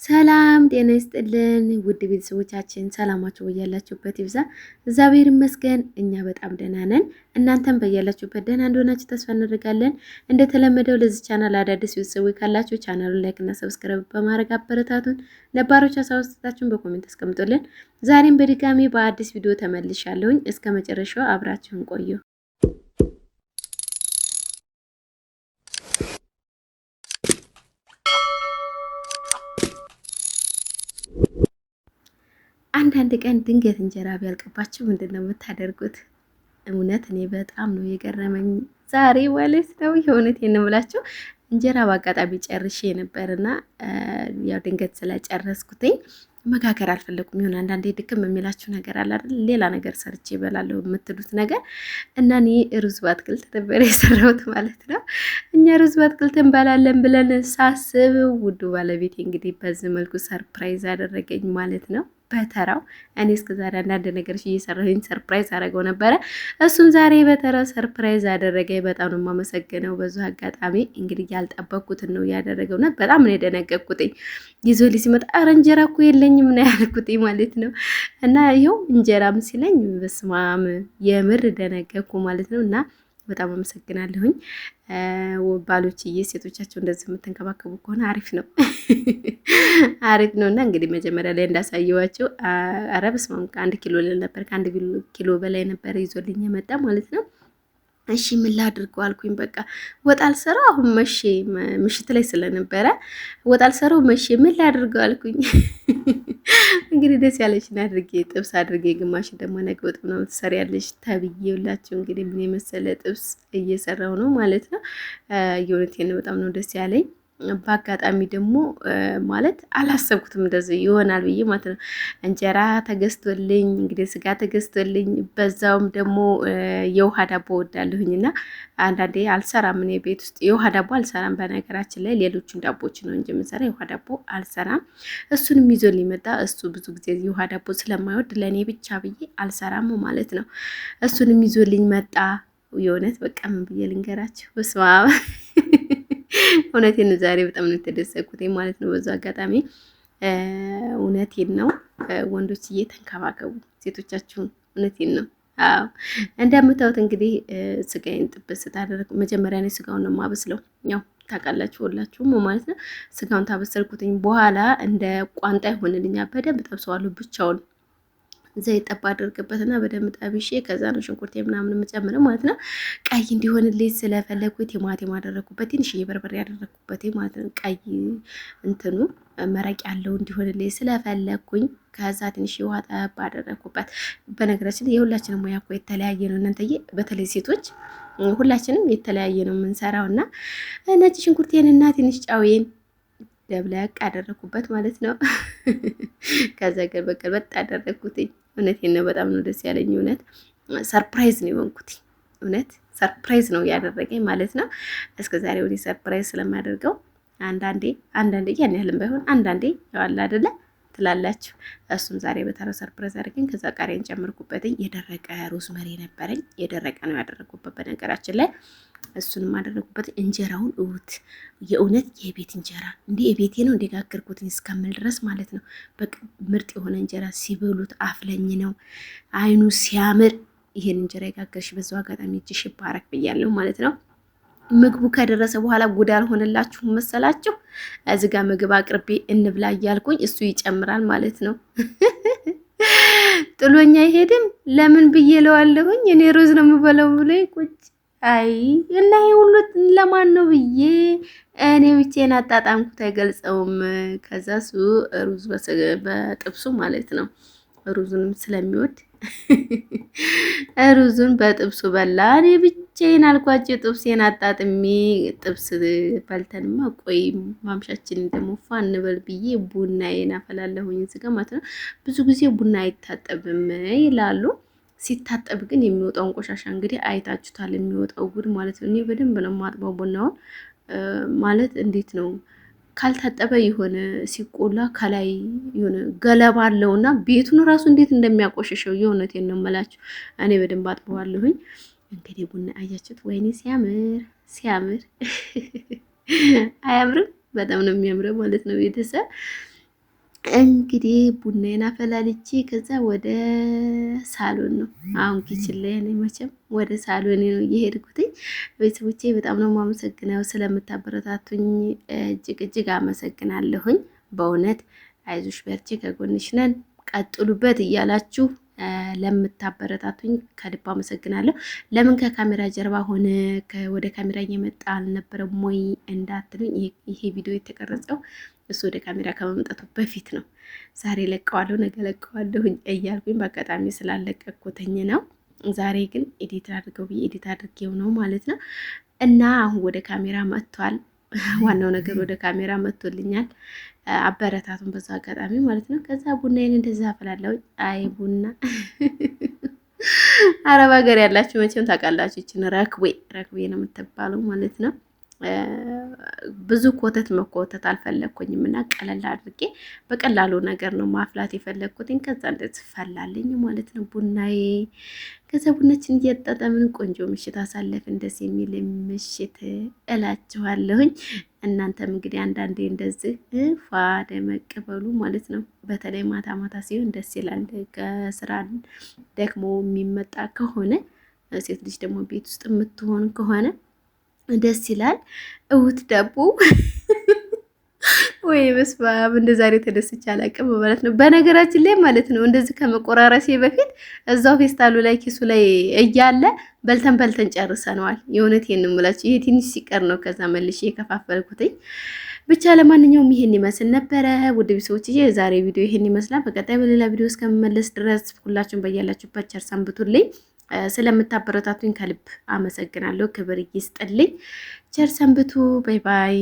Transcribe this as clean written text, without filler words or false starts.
ሰላም ጤና ይስጥልን ውድ ቤተሰቦቻችን፣ ሰላማችሁ በያላችሁበት ይብዛ። እግዚአብሔር ይመስገን እኛ በጣም ደህና ነን። እናንተም በያላችሁበት ደህና እንደሆናችሁ ተስፋ እናደርጋለን። እንደተለመደው ለዚህ ቻናል አዳዲስ ቤተሰቦች ካላችሁ ቻናሉን like እና subscribe በማድረግ አበረታቱን። ነባሮች ሀሳብ አስተያየታችሁን በ comment አስቀምጡልን። ዛሬም በድጋሚ በአዲስ ቪዲዮ ተመልሻለሁኝ። እስከ መጨረሻው አብራችሁን ቆዩ። አንዳንድ ቀን ድንገት እንጀራ ቢያልቅባችሁ ምንድን ነው የምታደርጉት? እውነት እኔ በጣም ነው የገረመኝ ዛሬ ማለት ነው። የእውነቴን ነው የምላችሁ እንጀራ በአጋጣሚ ጨርሼ ነበርና ያው ድንገት ስለጨረስኩትኝ መጋገር አልፈለኩም። ይሆን አንዳንዴ ድክም የሚላችሁ ነገር አለ አይደል? ሌላ ነገር ሰርቼ እበላለሁ የምትሉት ነገር እና እኔ ሩዝ በአትክልት ነበር የሰራሁት ማለት ነው። እኛ ሩዝ በአትክልት እንበላለን ብለን ሳስብ ውዱ ባለቤቴ እንግዲህ በዚህ መልኩ surprise አደረገኝ ማለት ነው። በተራው እኔ እስከ ዛሬ አንዳንድ ነገሮች እየሰራሁኝ surprise አደረገው ነበረ። እሱም ዛሬ በተራው surprise አደረገኝ። በጣም ነው የማመሰግነው። በዙ አጋጣሚ እንግዲህ ያልጠበቅኩትን ነው ያደረገውና በጣም ነው የደነገጥኩትኝ። ይዞ ሲመጣ ኧረ እንጀራ እኮ የለኝም ነው ያልኩትኝ ማለት ነው። እና ይኸው እንጀራም ሲለኝ በስመ አብ የምር ደነገጥኩ ማለት ነው። እና በጣም አመሰግናለሁኝ ባሎችዬ፣ ሴቶቻቸው እንደዚህ የምትንከባከቡ ከሆነ አሪፍ ነው አሪፍ ነው። እና እንግዲህ መጀመሪያ ላይ እንዳሳየዋቸው ኧረ በስመ አብ 1 ኪሎ ልል ነበር፣ ከ1 ኪሎ በላይ ነበር ይዞልኝ የመጣ ማለት ነው። እሺ ምን ላድርገው አልኩኝ። በቃ ወጥ አልሰራው አሁን መቼ ምሽት ላይ ስለነበረ ወጥ አልሰራው መቼ ምን ላድርገው አልኩኝ። እንግዲህ ደስ ያለችን አድርጌ ጥብስ አድርጌ ግማሽ ደግሞ ነገ ወጥ ምናምን ትሰሪያለሽ ተብዬላችሁ እንግዲህ ምን የመሰለ ጥብስ እየሰራው ነው ማለት ነው። የእውነቴን በጣም ነው ደስ ያለኝ። በአጋጣሚ ደግሞ ማለት አላሰብኩትም እንደዚህ ይሆናል ብዬ ማለት ነው። እንጀራ ተገዝቶልኝ እንግዲህ ስጋ ተገዝቶልኝ በዛውም ደግሞ የውሃ ዳቦ እወዳለሁኝ እና አንዳንዴ አልሰራም እኔ ቤት ውስጥ የውሃ ዳቦ አልሰራም። በነገራችን ላይ ሌሎቹን ዳቦች ነው እንጂ የምሰራ የውሃ ዳቦ አልሰራም። እሱንም ይዞ ሊመጣ እሱ ብዙ ጊዜ የውሃ ዳቦ ስለማይወድ ለእኔ ብቻ ብዬ አልሰራም ማለት ነው። እሱንም ይዞልኝ መጣ። የእውነት በቃ ምን ብዬ ልንገራችሁ? በስመ አብ እውነቴን ዛሬ በጣም ነው የተደሰትኩት ማለት ነው። በዛ አጋጣሚ እውነቴን ነው ወንዶችዬ ተንከባከቡ ሴቶቻችሁን። እውነቴን ነው። አዎ እንደምታዩት እንግዲህ ስጋዬን ጥብስ ስታደርግ መጀመሪያ እኔ ስጋውን ነው የማበስለው። ያው ታውቃላችሁ ሁላችሁም ማለት ነው። ስጋውን ታበሰልኩትኝ በኋላ እንደ ቋንጣ ይሆንልኛል። በደንብ ጠብሰዋለሁ ብቻውን ዘይት ጠባ አድርግበትና በደንብ ጠብሼ ከዛ ነው ሽንኩርት ምናምን የምጨምረው ማለት ነው። ቀይ እንዲሆንልኝ ስለፈለግኩ ቲማቲም አደረግኩበት፣ ትንሽዬ በርበሬ ያደረግኩበት ማለት ነው። ቀይ እንትኑ መረቅ ያለው እንዲሆንልኝ ስለፈለግኩኝ ከዛ ትንሽ ውሃ ጠብ አደረግኩበት። በነገራችን ላይ የሁላችንም ሙያ እኮ የተለያየ ነው እናንተዬ፣ በተለይ ሴቶች ሁላችንም የተለያየ ነው የምንሰራው እና ነጭ ሽንኩርቴንና ትንሽ ጨዌን ደብለቅ አደረግኩበት ማለት ነው። ከዛ ገልበጥ ገልበጥ አደረግኩትኝ። እውነቴን ነው። በጣም ነው ደስ ያለኝ። እውነት surprise ነው የሆንኩት። እውነት surprise ነው ያደረገኝ ማለት ነው። እስከ ዛሬ ወዲህ surprise ስለማደርገው አንዳንዴ አንዳንዴ ያን ያህልም ባይሆን አንዳንዴ ያዋል አይደለ ትላላችሁ። እሱም ዛሬ በተራው surprise አድርገኝ። ከዛ ቃሪያን ጨመርኩበትኝ። የደረቀ rosemary ነበረኝ፣ የደረቀ ነው ያደረጉበት በነገራችን ላይ እሱንም አደረጉበት። እንጀራውን እውት የእውነት የቤት እንጀራ እንዲህ የቤቴ ነው እንደጋገርኩትን እስከምል ድረስ ማለት ነው። በቃ ምርጥ የሆነ እንጀራ ሲበሉት አፍለኝ ነው አይኑ ሲያምር። ይሄን እንጀራ የጋገርሽ በዛው አጋጣሚ እጅሽ ይባረክ ብያለሁ ማለት ነው። ምግቡ ከደረሰ በኋላ ጉድ አልሆነላችሁ መሰላችሁ? እዚህ ጋር ምግብ አቅርቤ እንብላ እያልኩኝ እሱ ይጨምራል ማለት ነው። ጥሎኛ አይሄድም። ለምን ብዬ እለዋለሁኝ። እኔ ሩዝ ነው የምበላው ብሎ ቁጭ አይ እና ይሄ ሁሉ ለማን ነው ብዬ እኔ ብቻዬን አጣጣምኩት፣ አይገልጸውም። ከዛ እሱ ሩዝ በጥብሱ ማለት ነው ሩዙንም ስለሚወድ ሩዙን በጥብሱ በላ። እኔ ብቻዬን አልኳቸው ጥብሴን አጣጥሜ ጥብስ በልተንማ ቆይ ማምሻችንን ደግሞ ፋ እንበል ብዬ ቡናዬን አፈላለሁኝ እዚህ ጋ ማለት ነው። ብዙ ጊዜ ቡና አይታጠብም ይላሉ። ሲታጠብ ግን የሚወጣውን ቆሻሻ እንግዲህ አይታችሁታል፣ የሚወጣው ጉድ ማለት ነው። እኔ በደንብ ነው የማጥበው ቡናውን ማለት እንዴት ነው ካልታጠበ የሆነ ሲቆላ ከላይ የሆነ ገለባ አለውና ቤቱን ራሱ እንዴት እንደሚያቆሽሸው የእውነቴን ነው የምላችሁ። እኔ በደንብ አጥበዋለሁኝ። እንግዲህ ቡና አያችሁት? ወይኔ ሲያምር ሲያምር! አያምርም? በጣም ነው የሚያምረው ማለት ነው ቤተሰብ። እንግዲህ ቡናዬን አፈላልቼ ከዛ ወደ ሳሎን ነው። አሁን ኪችን ላይ ነኝ፣ መቼም ወደ ሳሎን ነው እየሄድኩትኝ። ቤተሰቦቼ በጣም ነው የማመሰግነው ስለምታበረታቱኝ፣ እጅግ እጅግ አመሰግናለሁኝ። በእውነት አይዞሽ በርቺ፣ ከጎንሽ ነን፣ ቀጥሉበት እያላችሁ ለምታበረታቱኝ ከልብ አመሰግናለሁ። ለምን ከካሜራ ጀርባ ሆነ ወደ ካሜራ እየመጣ አልነበረም ወይ እንዳትሉኝ፣ ይሄ ቪዲዮ የተቀረጸው እሱ ወደ ካሜራ ከመምጣቱ በፊት ነው። ዛሬ ለቀዋለሁ ነገ ለቀዋለሁ እያልኩኝ በአጋጣሚ ስላለቀኩትኝ ነው። ዛሬ ግን ኤዲት አድርገው ብዬ ኤዲት አድርጌው ነው ማለት ነው። እና አሁን ወደ ካሜራ መጥቷል። ዋናው ነገር ወደ ካሜራ መጥቶልኛል። አበረታቱን በዛ አጋጣሚ ማለት ነው። ከዛ ቡናዬን እንደዛ አፈላለሁ። አይ ቡና አረብ ሀገር ያላችሁ መቼም ታውቃላችሁ። ይችን ረክቤ ረክቤ ነው የምትባለው ማለት ነው። ብዙ ኮተት መኮተት አልፈለግኩኝም እና ቀለል አድርጌ በቀላሉ ነገር ነው ማፍላት የፈለግኩትኝ። ከዛ እንደዚህ ፈላልኝ ማለት ነው ቡናዬ። ከዛ ቡናችን እያጣጣምን ቆንጆ ምሽት አሳለፍን። ደስ የሚል ምሽት እላችኋለሁኝ። እናንተም እንግዲህ አንዳንዴ እንደዚህ ፏ ደመቅ በሉ ማለት ነው። በተለይ ማታ ማታ ሲሆን ደስ ይላል። ከስራ ደክሞ የሚመጣ ከሆነ፣ ሴት ልጅ ደግሞ ቤት ውስጥ የምትሆን ከሆነ ደስ ይላል። እውት ዳቦ ወይ በስመ አብ፣ እንደ ዛሬ ተደስቼ አላውቅም ማለት ነው። በነገራችን ላይ ማለት ነው እንደዚህ ከመቆራረሴ በፊት እዛው ፌስታሉ ላይ ኪሱ ላይ እያለ በልተን በልተን ጨርሰነዋል። የእውነቴን ነው የምላችሁ። ይሄ ትንሽ ሲቀር ነው ከዛ መልሼ የከፋፈልኩትኝ። ብቻ ለማንኛውም ይሄን ይመስል ነበረ ውድ ቤተሰቦች፣ የዛሬ ቪዲዮ ይሄን ይመስላል። በቀጣይ በሌላ ቪዲዮ እስከምመለስ ድረስ ሁላችሁም በያላችሁበት ቸር ሰንብቱልኝ። ስለምታበረታቱኝ ከልብ አመሰግናለሁ። ክብር ይስጥልኝ። ቸር ሰንብቱ። ባይ ባይ።